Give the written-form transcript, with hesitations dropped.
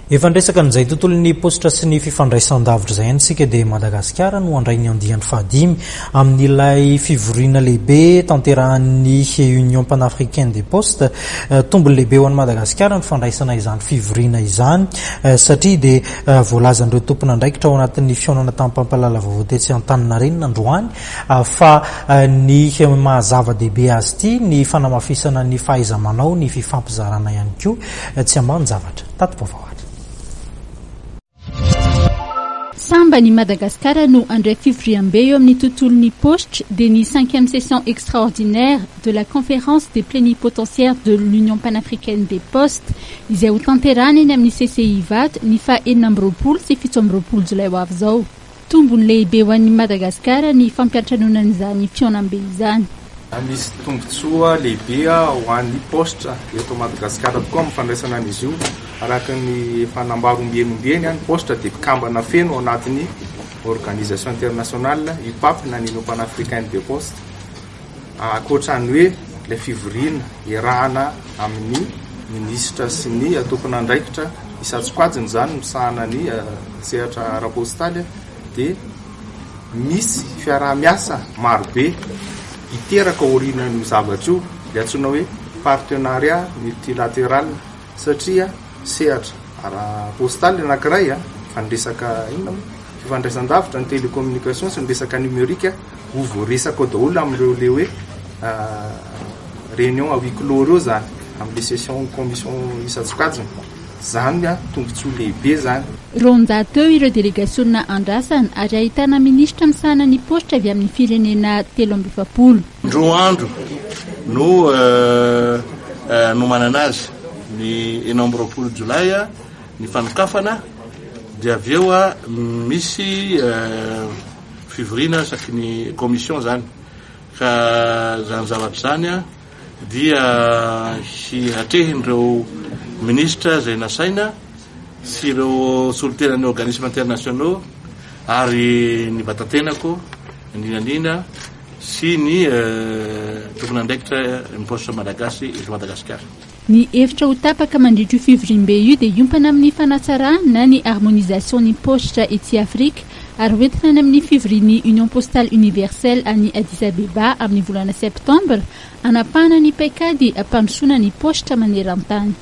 Efa niresaka an'izay tontolon'ny paositra sy ny fifandraisan-davitra izay ihany isika dia Madagasikara no handray ny andiany fahadimy amin'ilay fivoriana lehibe tanterahan'ny Union Panafricaine des Postes. Tombony lehibe ho an'i Madagasikara ny fandraisana izany fivoriana izany satria dia voalazan'ireo tompon'andraikitra ao anatin'ny fihaonana tamin'ny mpampahalala vaovao tetsy Antaninarenina androany fa ny maha zava-dehibe azy ity ny fanamafisana ny fahaiza-manao, ny fifampizarana ihany koa. Tsy ambanin-javatra. Tati-baovao ary. Sambany i Madagasikara no handray fivoriambe eo amin'ny tontolon'ny paositra dia ny cinquième session extraordinaire de la conférence des plénipotentiaires de l'Union panafricaine des postes izay hotanterahina eny amin'ny CCI Ivato ny faha 26 sy 27 jolay ho avy izao. Tombony lehibe ho an'i Madagasikara ny fampiantranoana an'izany fihaonambe izany. Misy tombontsoa lehibe ho an'ny paositra eto Madagasikara tokoa amin'ny fandraisana an'izy io. Araka ny efa nambara ombieny ombieny, ny paositra dia mpikambana feno ao anatin'ny organisation internationale UPAP na ny Union Panafricaine des Postes. Ankoatra ny hoe ilay fivoriana iarahana amin'ny minisitra sy ny tompon'andraikitra isan-tsokajiny izany misahana ny sehatra ara-postaly dia misy fiaraha-miasa marobe hiteraka aorianan'io zavatra io, ilay antsoina hoe partenariat multilatéral satria sehatra ara-postaly anankiray fa ny resaka inona moa fifandraisan-davitra, ny télécommunication sy ny resaka numérique ho voaresaka ao daholo amin'ireo le hoe réunion à huis clos ireo zany, amin'le session commission isan-tsokajiny zany a, tombontsoa lehibe zany. 200 eo ireo delegasionina andrasana ary ahitana minisitra misahana ny paositra avy amin'ny firenena 43. 2 andro no nomanana azy, ny 26 jolay ny fanokafana, dia avy eo misy fivoriana isaky ny commission zany, ka zany zavatra zany dia hatrehin'ireo minisitra izay nasaina sy ireo solontenan'ny organismes internationaux ary ny vatatenako indrindra indrindra sy ny tompon'andraikitra ny paositra malagasy eto Madagasikara. Ny hevitra ho tapaka mandritra io fivoriambe io dia hiompana amin'ny fanatsarana na ny harmonisation ny paositra ety Afrika ary hoentina any amin'ny fivorian'ny Union Postale Universelle any Addis Abeba amin'ny volana septambra hanapahana ny paikady hampandrosoana ny paositra maneran-tany.